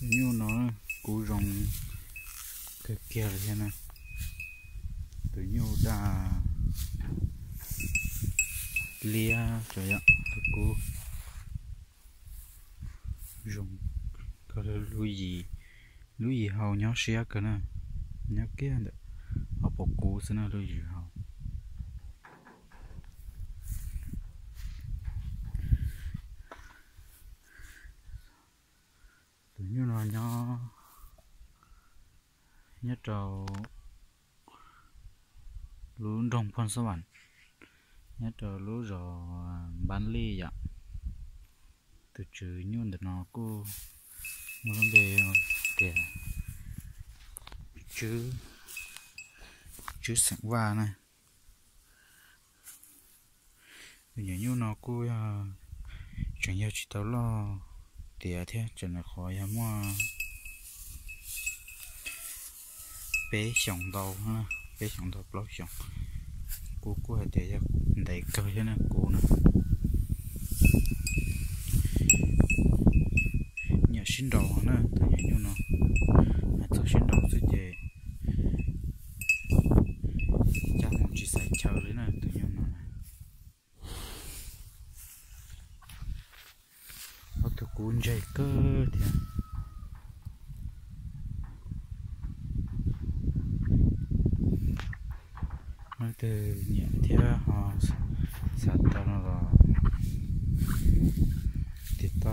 Tus nyuj no kuv zoo kawg kiag li thiab na. Tus nyuj daj liab tso yom, tus kub zoo kawg. Lub yim, lub yim hau nyob siab kawg na, nyob kiag ntawm hauv paus kub xwb na, lub yim hau. Tus nyuj no nyob, nyob rau lub nroog Phoj Xab Vam, nyob rau lub zos Npab Lij yom. Tus tswv nyuj ntawm no kuj muaj lub npe tias Tswb, Tswb xeem Vaj na. Tus nyuam nyuj no kuj yog tseem yog tsis tau loj tiav thiab, tseem nyuam qhuav yog muaj peb xyoos ntau, peb xyoos ntau plaub xyoos. Kuv kuj hais tias yog ntev kawg thiab na kuv na. Nyiam sib nraus na tus nyuam nyuj no, hais txog sib nraus xwb ces cab mus tsis xaiv chaw li na tus nyuj no. Ob tug kub ntse kawg thiab. Leej twg nyiam thiab ho xav tau no los tiv toj